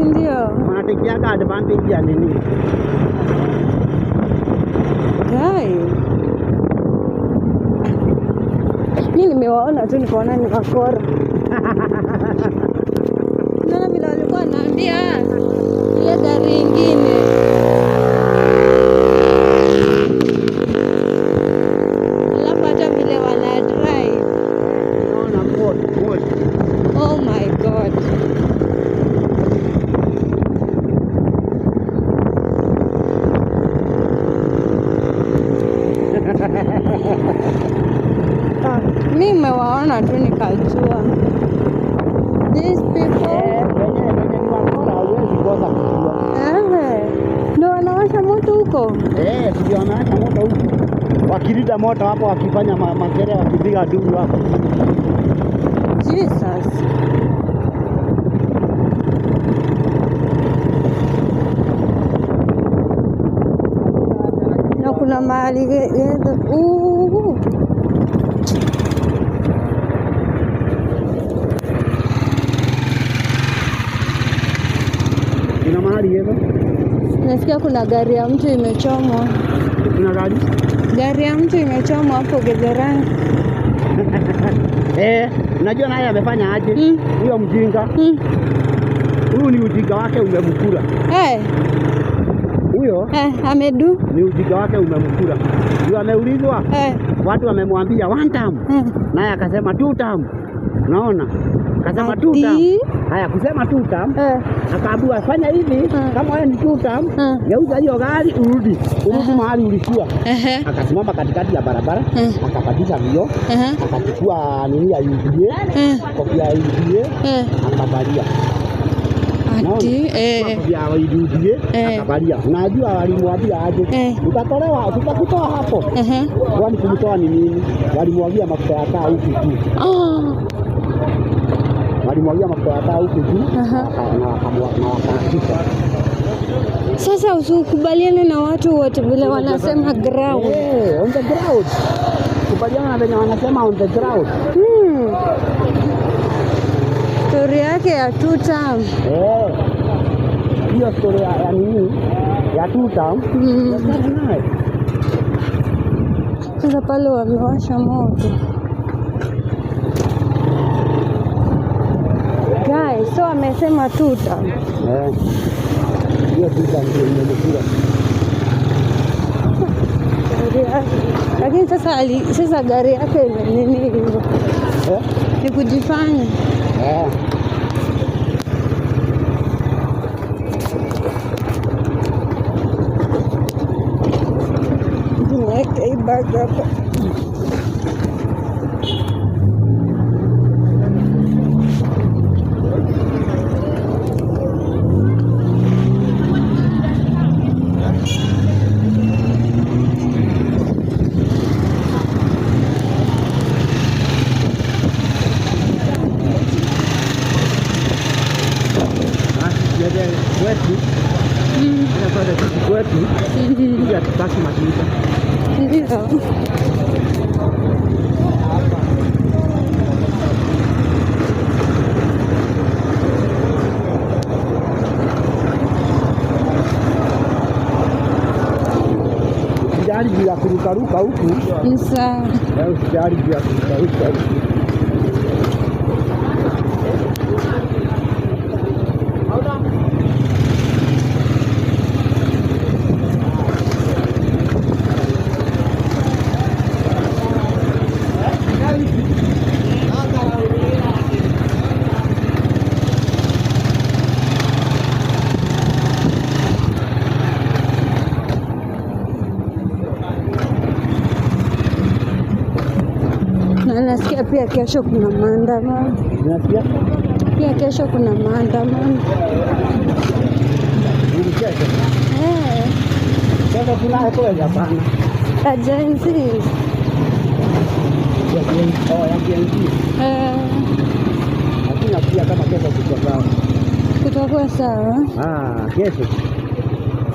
Si ndio? Wanatekeaga advantage ya nini? Guy. Mi nimewaona tu nikaona ni wakora. Naona vile walikuwa wanaambia ile gari ingine. Alafu hata vile wana drive. Unaona moto, moto. Oh my God. Mi nimewaona tu nikajua. These people Eh, wenye ni wakora hauwezi kosa kujua. eh, ndio wanawasha moto huko. Eh, ndio wanawasha moto huko. Wakirida moto hapo wakifanya makelele wakipiga duru hapo. Jesus. Na kuna mahali Uu. Kuna mahali hizo? Nasikia kuna gari ya mtu imechomwa. Kuna gari? Gari ya mtu imechomwa hapo Githurai. Eh, unajua naye amefanya aje? Huyo mjinga. Huyu ni ujinga wake umemkula. Eh, Huyo eh, amedu. ni ujinga wake umemkula. Ndio ameulizwa, watu wamemwambia one time. Naye akasema two term. Unaona? Akasema two term. Ati? Haya kusema two term. Eh. Akaambiwa fanya hivi, kama wewe ni two term, geuza hiyo gari urudi. Urudi mahali ulikuwa. Akasimama katikati ya barabara, akapandisha vioo, akachukua nini ya UDA, kofia ya UDA, akavalia. Ati, eh. Kofia ya UDA, akavalia. Unajua walimwambia aje? Utatolewa, tutakutoa hapo. Kwani kumtoa ni nini? Walimwagia mafuta ya taa huku juu. Walimwagia mafuta ya taa huku juu na wakaakisha. Sasa usikubaliane na watu wote vile wanasema ground. Eh, on the ground. Kubaliana na venye wanasema on the ground. Story yake ya two term. Eh. Hiyo story ya nini? Ya two term. Naye. Sasa pale wamewasha moto. Guys, so amesema two term. Eh. Hiyo two term ndio imemkula. Gari yake. Lakini sasa sasa gari yake nini hivyo? Eh? Ni kujifanya. Eh. Niweke hii bag hapa. Basi tuende kwetu. Sasa sisi kwetu. Ili hatutaki mashida. Ndio. Usijali juu ya kurukaruka huku. Ni sawa. Eh, usijali juu ya kurukaruka huku. Na nasikia pia kesho kuna maandamano. Unasikia? Pia kesho kuna maandamano. Ni kesho. Eh, Kesho tunaye hapana. ya Gen Z. Ya Gen Z. Oh, ya Gen Z. Eh, Lakini nafikiria kama kesho kuko sawa. kutakuwa sawa. Ah, kesho.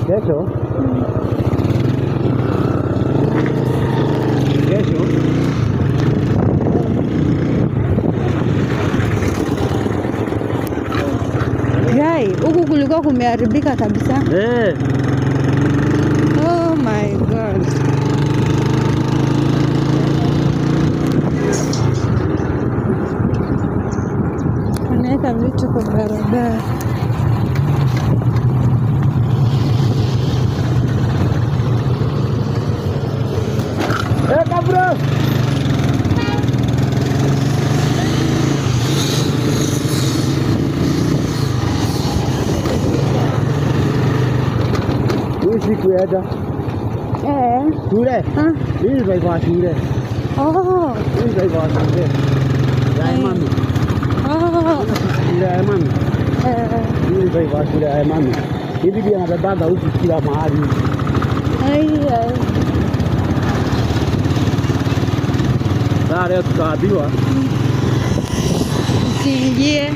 Kesho. Kesho. Guy, Huku kulikuwa kumeharibika kabisa. Eh. Oh my God. Wanaweka vitu kwa barabara. Eh, kabro. Hii sikuenda shule. Ah. Mimi driver wa shule. Oh. Mimi driver wa shule. Ya mami. Oh. Shule ya mami. Mimi driver wa shule ya mami. Hivi pia anabebaga huku kila mahali. Ai, ai. Sasa leo tukaambiwa Usiingie.